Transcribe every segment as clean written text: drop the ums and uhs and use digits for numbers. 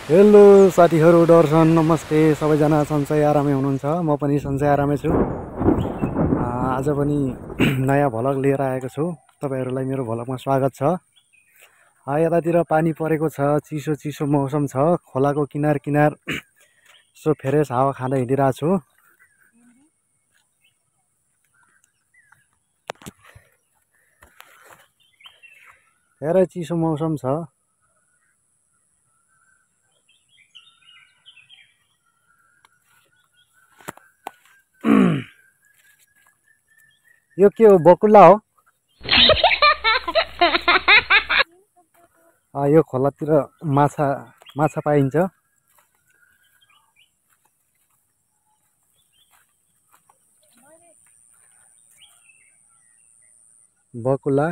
Hello साथीहरू, दर्शन नमस्ते। सबैजना सन्चै आरामै हुनुहुन्छ? म पनि सन्चै आरामै छु। आज पनि नयाँ भ्लग लिएर आएको छु। तपाईँहरूलाई मेरो भ्लगमा स्वागत छ। यतातिर पानी परेको छ, चिसो चिसो मौसम छ। खोलाको किनार किनार यसो फ्रेस हावा खाँदै हिँडिरहेको छु। धेरै चिसो मौसम छ। यो के हो, बकुल्ला हो? यो खोलातिर माछा माछा पाइन्छ। बकुल्ला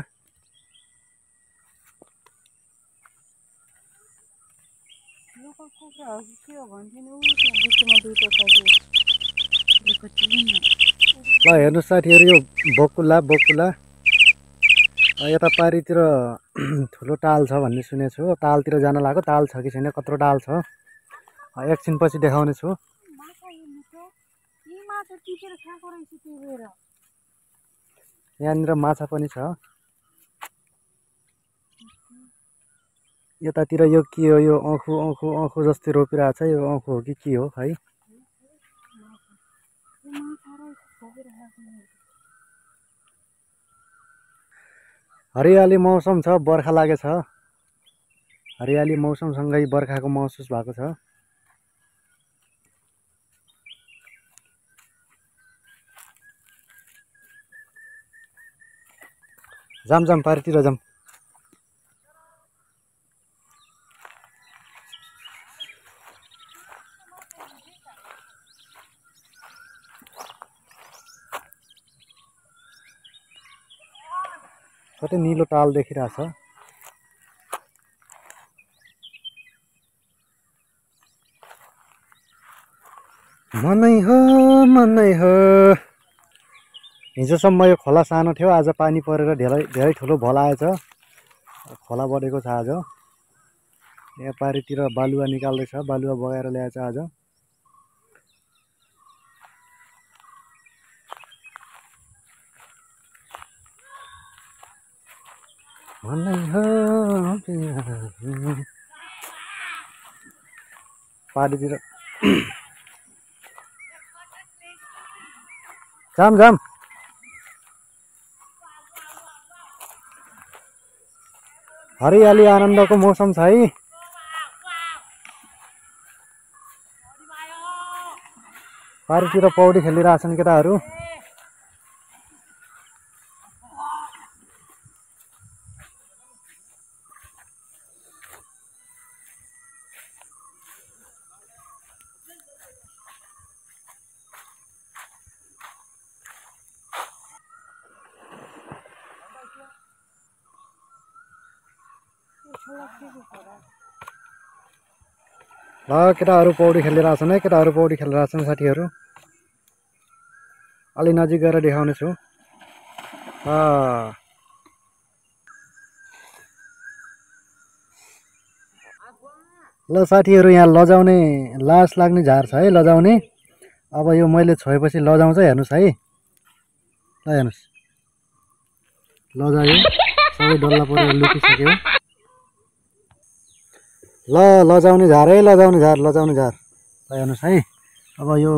ल हेर्नुहोस् साथीहरू, यो बकुल्ला बकुल्ला यता पारितिर ठुलो टाल छ भन्ने सुनेको छु। तालतिर जान लाग्यो। ताल छ कि छैन, कत्रो टाल छ एकछिन पछि देखाउने छु। यहाँनिर माछा पनि छ। यतातिर यो के हो? यो औँखु औँखु औँखु जस्तै रोपिरहेको छ। यो औँखु हो कि के हो है? हरियाली मौसम छ, बर्खा लागेछ। हरियाली मौसमसँगै बर्खाको महसुस भएको छ। जाम जाम पारितिर जाम। कतै निलो टाल देखिरहेछ। मनै हो मनै हो। हिजोसम्म यो खोला सानो थियो, आज पानी परेर धेरै ठुलो भल आएछ। खोला बढेको छ आज। यहाँ पारितिर बालुवा निकाल्दैछ, बालुवा बगाएर ल्याएछ आज। मनै हो पारितिर जाम जाम। हरियाली आनन्दको मौसम छ है। पारितिर पौडी खेलिरहेछन् केटाहरू। ल केटाहरू पौडी खेलिरहेछन् है। केटाहरू पौडी खेलिरहेछन् साथीहरू। अलि नजिक गएर देखाउने छु। ल साथीहरू, यहाँ लजाउने लास लाग्ने झार छ है, लजाउने। अब यो मैले छोएपछि लजाउँछ, हेर्नुहोस् है। ल हेर्नुहोस्, लजायो। सबै डल्ला परेर लुकिसक्यो। ल लजाउने झार है, लजाउने झार, लजाउने झार। ल हेर्नुहोस् है। अब यो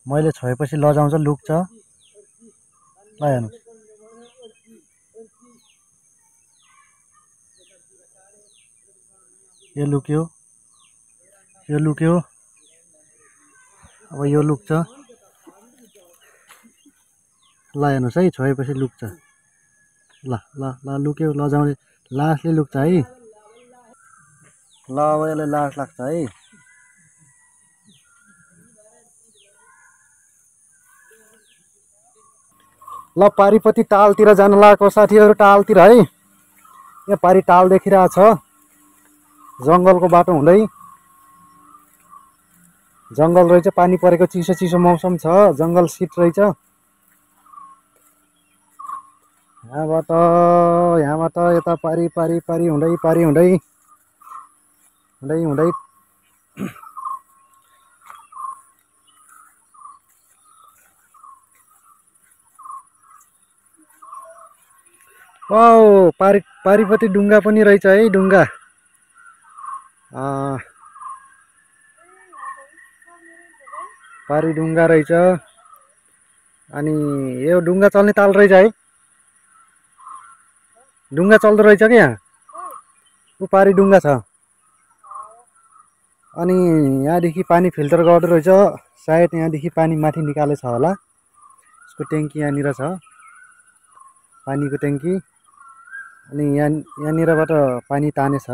मैले छोएपछि लजाउँछ, लुक्छ। ल हेर्नुहोस्, यो लुक्यो, यो लुक्यो। अब यो लुक्छ। ल हेर्नुहोस् है, छोएपछि लुक्छ। ल ल ल लुक्यो। लजाउने लासले लुक्छ है। ल अब यसलाई लास लाग्छ है। ल पारिपट्टि टालतिर जान लागेको साथीहरू, टालतिर है। यहाँ पारि टाल देखिरहेछ, जङ्गलको बाटो हुँदै। जङ्गल रहेछ, पानी परेको चिसो चिसो मौसम छ, जङ्गल शीत रहेछ। यहाँबाट यता पारि पारि पारि हुँदै हुँदै हुँदै पारिपट्टि डुङ्गा पनि रहेछ है। डुङ्गा पारी डुङ्गा रहेछ। अनि यो डुङ्गा चल्ने ताल रहेछ है। डुङ्गा चल्दो रहेछ क्या यहाँ। ऊ पारी डुङ्गा छ। अनि यहाँदेखि पानी फिल्टर गर्दो रहेछ। सायद यहाँदेखि पानी माथि निकालेछ होला। यसको ट्याङ्की यहाँनिर छ, पानीको ट्याङ्की। अनि यहाँनिरबाट पानी तानेछ।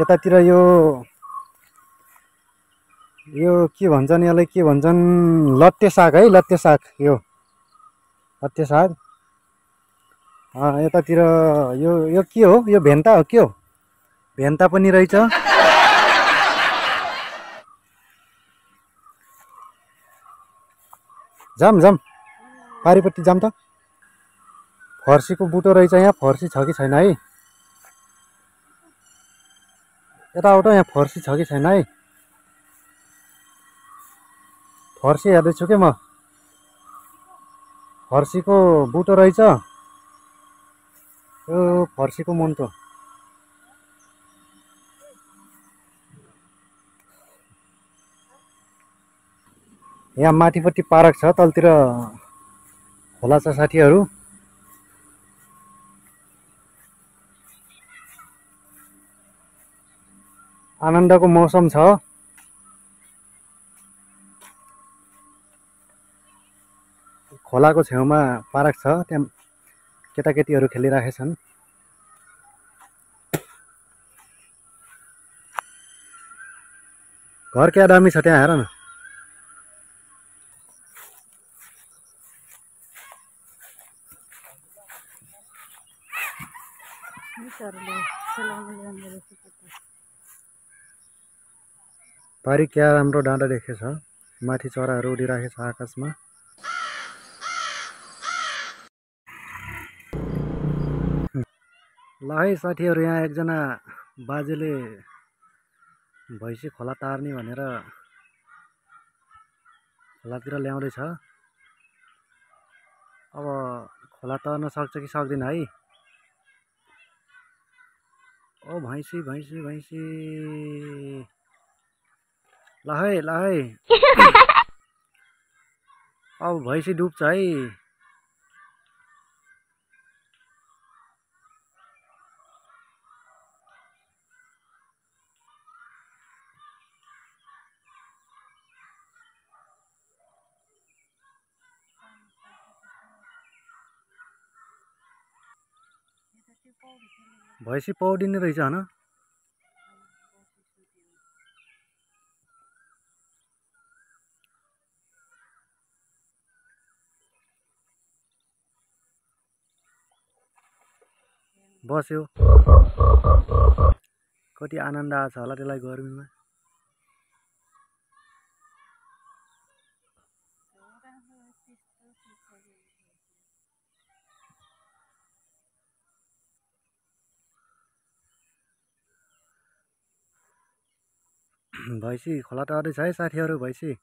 यतातिर यो के भन्छन्, यसलाई के भन्छन्, लट्टे साग है। लट्टे साग, यो लट्टे साग। यतातिर यो के हो, यो भेन्टा हो, के हो? भेन्टा पनि रहेछ। जाम जाम पारिपट्टि जाम त। फर्सीको बुटो रहेछ यहाँ। फर्सी छ कि छैन है, यताबाट यहाँ फर्सी छ कि छैन है। फर्सी हेर्दैछु के म। फर्सीको बुटो रहेछ। यो फर्सीको मुन्टो। यहाँ माथिपट्टि पार्क छ, तलतिर खोला छ साथीहरू। आनन्दको मौसम छ। खोलाको छेउमा पार्क छ, त्यहाँ केटाकेटीहरू खेलिराखेछन्। घर क्या दामी छ त्यहाँ, हेर न। पारी क्या राम्रो डाँडा देखेछ। माथि चराहरू उडिराखेछ आकाशमा। ल है साथीहरू, यहाँ एकजना बाजेले भैँसी खोला तार्ने भनेर खोलातिर ल्याउँदैछ। अब खोला तर्न सक्छ कि सक्दैन है। ओ भैँसी भैँसी भैँसी, ल है ल है। अब भैँसी डुब्छ है। भैँसी पौडिने रहेछ हन। बस्यो, कति आनन्द आछ होला त्यसलाई गर्मीमा। भैँसी खोला तर्दैछ है साथीहरू। भैँसी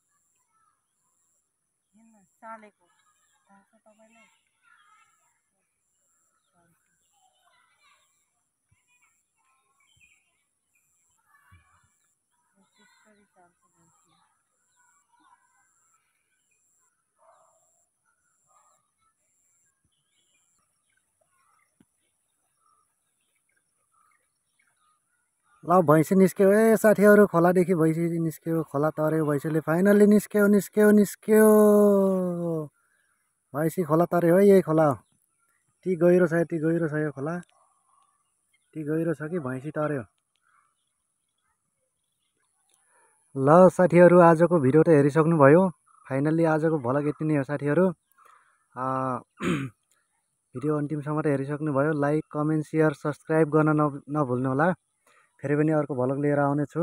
ल भैँसी निस्क्यो ए साथीहरू। खोलादेखि भैँसी निस्क्यो। खोला तर्यो भैँसीले। फाइनल्ली निस्क्यो निस्क्यो निस्क्यो। भैँसी खोला तर्यो है। यही खोला हो। यति गहिरो छ, यति गहिरो छ यो खोला। यति गहिरो छ कि भैँसी तर्यो। ल साथीहरू, आजको भिडियो त हेरिसक्नुभयो। फाइनल्ली आजको भ्लग यति नै हो साथीहरू। भिडियो अन्तिमसम्म त हेरिसक्नुभयो। लाइक, कमेन्ट, सेयर, सब्सक्राइब गर्न नभुल्नु होला। फेरि पनि अर्को भ्लग लिएर आउनेछु।